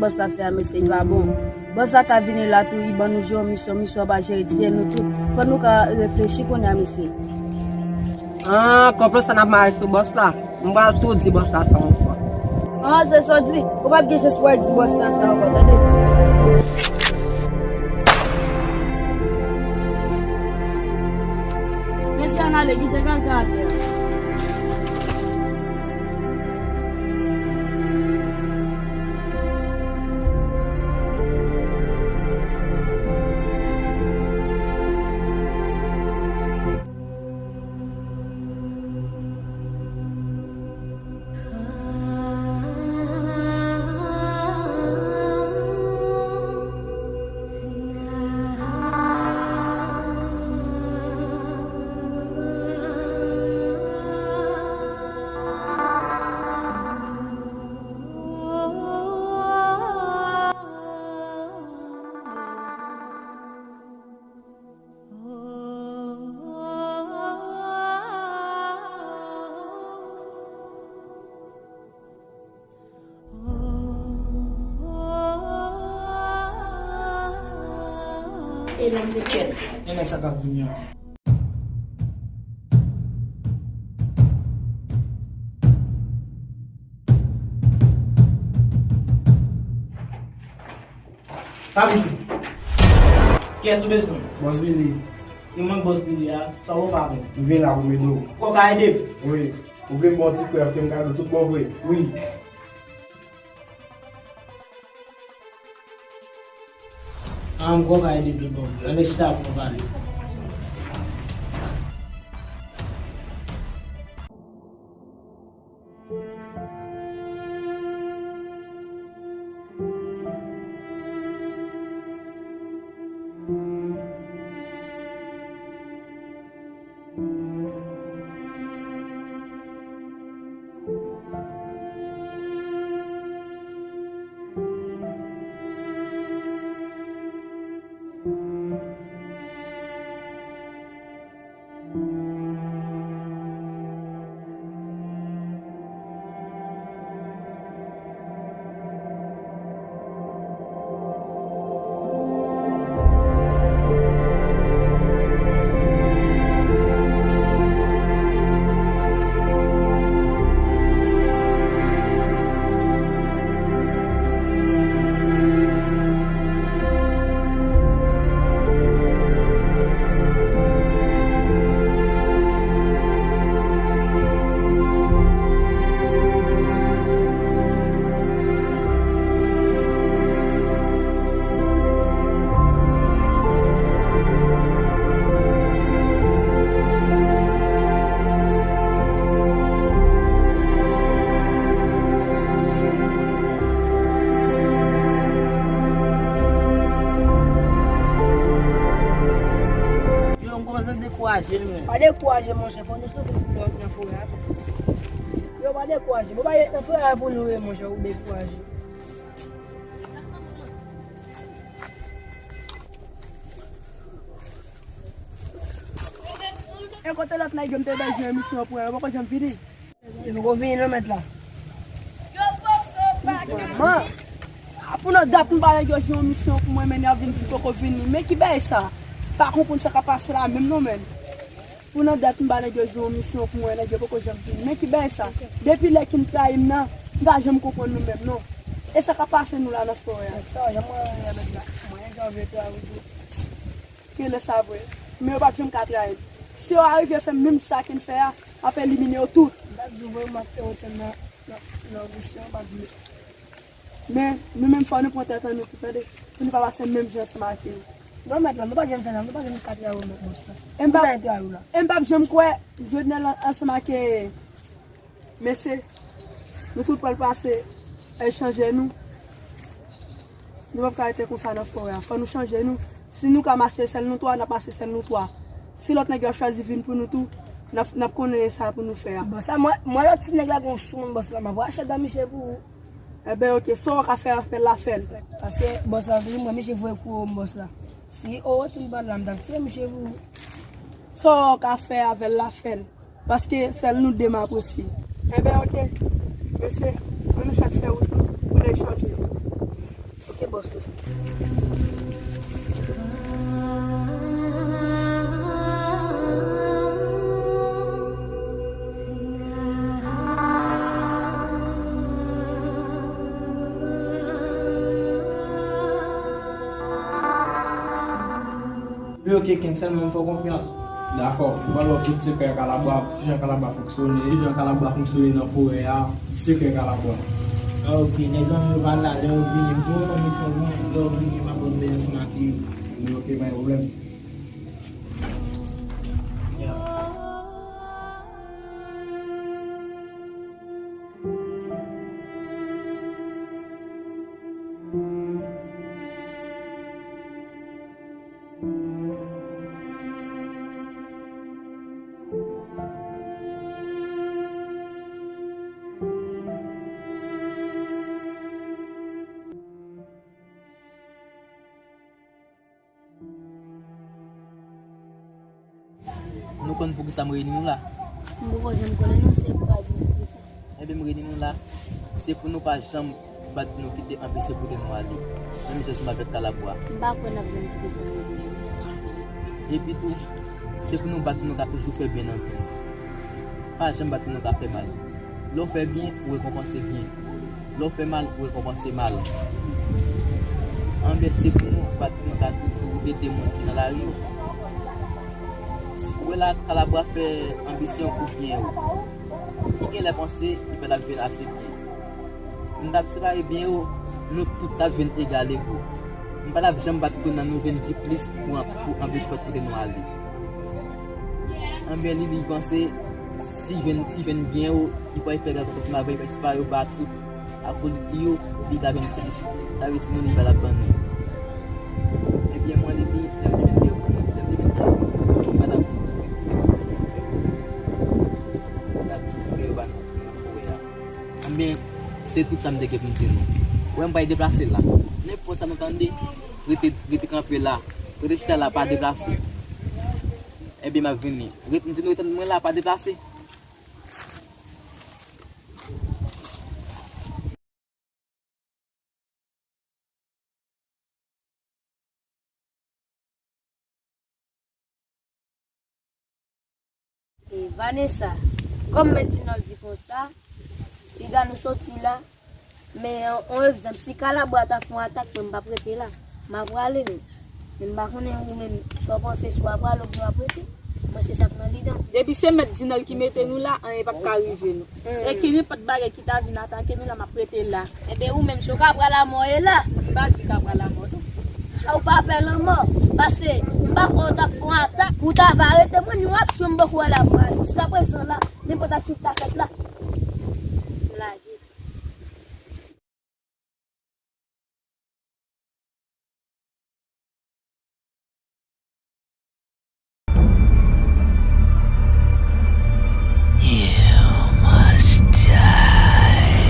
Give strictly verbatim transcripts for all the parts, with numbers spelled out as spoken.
Bòs la fè a, mesye, li pa bon. Bòs la ka vini la tou, li ban nou jere yon misyon, misyon pa jere, tiye nou tout. Fò nou ka reflechi kounye a, mesye. Ah, konplo sa n ap mare sou bòs la. M pral tou di bòs la sa ankò. Ah, se sa w di. Ou p ap gen chans pou w di bòs la sa ankò, tande. Mesye, ann ale, kite kaka atè a. E nèg sa k ap vini an. Papi, kiyès ou bezwen? Bòs Billy. Yo, mwen Bòs Billy a, sa w fè avè m? M vin la pou m ede w. Ou ka ede m? Wi. Ou vle m ba w ti prèv ke m ka di w tout bon vre? Wi. Ah, m kwè w ka ede m tout bon vre. Ann chita pou nou pale. Yo, m kòmanse dekouraje, men. Pa dekouraje, monchè, fò nou soufri pou lòt nan forè a. Yo, pa dekouraje. Bon, pa nan forè a pou nou ye, monchè, ou dekouraje. E kote lòt nèg yo m te bay jwe misyon pou yo, yo poko janm vini. Yo poko vini non, mèt la. Vrèman. A, pou nan dat m ba nèg yo jwe yon misyon pou mwen, men y ap vin di poko vini. Men ki bagay sa? Pa konprann sa k ap pase la menm non, men. Pou nan dat m ba nèg yo jwe yon misyon pou mwen, nèg yo poko janm vini. Men ki bagay sa? Depi lè ki n trayi m nan, m pa janm konprann nou menm non. E sa k ap pase nou la nan forè a? Sa, jan mwen wè mèt la. Mwen jan vle trayi tou. Genlè sa vre. Men yo p ap janm ka trayi m. Si yo arive fè m menm sa ke n fè a, m ap elimine yo tout. M t ap di w vre, m ap fè w retire nan, nan, nan misyon, m ap di w. Men, nou menm fò nou pran tèt an nou tou, tande. Pou nou pa pase menm jan ansanm ak yo. Non, mèt la, nou pa janm fè sa, nou pa janm ka trayi w, mèt bòs la. E m p ap, e m p ap janm kwè, Jodnèl ansanm ak, eh, mesye, nou tout pral pase, eh, chanje nou. Nou p ap ka rete konsa nan forè a. Fò nou chanje nou. Si nou ka mache sèl nou twa, n ap mache sèl nou twa. Si lòt nèg yo ap chwazi vin pou nou tou, n ap, n ap konnen sa pou nou fè a. Bòs la, mwen, mwen lòt ti nèg la gon sou moun bòs la, m ap rache dan misye pou ou. Enben, oke, sa w ka fè a, fè l la, fè l. Paske bòs la toujou mwen, misye voye kou m bòs la. Si Oro ti m pa t la, m t ap tiye misye pou ou. Sa w ka fè avè l la, fè l. Paske sèl nou de m apresye. Enben, oke. Mesye, ann nou chak fè wout nou pou nèg chanje. E bòs la. Wi, ok, Ken, sèlman m fè w konfyans. Dakò, m pral ba w tout sekrè Kalabwa, kijan Kalabwa fonksyone, kijan Kalabwa fonksyone nan forè a, tout sekrè Kalabwa. Ah, ok, nèg zanmi yo pa la, lè yo vini, m pran yon misyon pou mwen, lè yo vini, m ap rann byen ansanm ak yo. Wi, ok, pa gen pwoblèm. Yeah. Nou konn poukisa m reyini nou la? M poko janm konnen non, se pa di m poukisa. Enben, m reyini nou la, se pou nou pa janm bat nou kite anpeche pote nou ale. Menm jan ansanm avèk Kalabwa. M pa kwè n ap janm kite sa rive. Epi tou, se pou nou bat nou ka toujou fè byen nan vi nou. Pa janm bat nou ka fè mal. Lè w fè byen, ou rekonpanse byen. Lè w fè mal, ou rekonpanse mal. Anben, se pou nou bat nou ka toujou ede moun ki nan lari yo. Ou wè la, Kalabwa fè anbisyon pou byen yo. Ki genlè panse li pa t ap jwenn ase byen. M t ap separe byen yo, nou tout t ap jwenn egal ego. M pa t ap janm bat pou nan nou jwenn di plis pou an, pou anpeche pote nou ale. Anben, li, li panse, si jwenn, si jwenn byen yo, li pral fè gad ansanm avè yo, men se pa yo ba tout akolit li yo, li ka jwenn plis. Sa vle di nou li pa t ap ban nou. Ebyen, mwen, li di, lè m te jwenn byen yo pou mwen, lè m te jwenn byen yo pou mwen, m pa t ap distribye yo pou mwen. M t ap distribye yo ba nou nan forè a. Anben, se tout sa m te gen pou m di nou. Ou wè m pral deplase la. Nenpòt sa nou tande, rete, rete kanpe la. Rete chita la, pa deplase. Ebyen, m ap vini. Rete, m di nou rete tann mwen la, pa deplase. E Vanessa, kòm mèt Dinòl di konsa, piga nou soti la. Men, on egzanp, si Kalabwa ta fè yon atak, mwen m p ap rete la. M a prale, men. Men m pa konnen ou menm, sa w panse, si w a prale oubyen w ap rete. Mwen, se sa k nan lide m. Depi se mèt Dinòl ki mete nou la, anyen p ap ka rive nou. E ki nenpòt bagay ki ta vin atake nou la, m ap rete la. Enben, ou menm, si w ka pral, amò ye la. M pa di ka pral amò, non. A, ou pa pè lanmò. Paske, m pa kwè w t ap fè yon atak. Ou ta va rete, mwen, yon aksyon m poko wè la pral. Jiskaprezan la, nenpòt aksyon ki ta fèt la, m lage. You must die.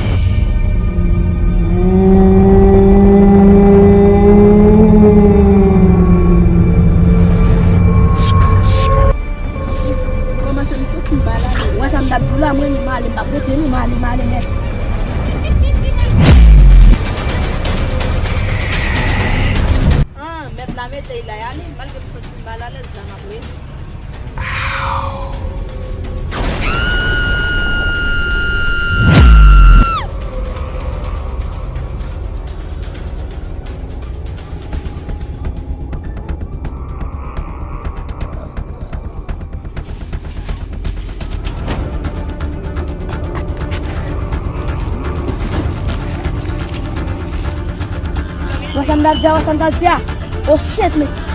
Kòmanse m soti m pa la. Ou wè sa m t ap di w la, mwen, m ale, m p ap rete non, m ale, m ale nèt. Ah, mèt la mete y la, y ale, malgre m santi m malalèz la, m ap rele. Wè sa m t ap di a, wè sa m t ap di a. Oh shit, mesye.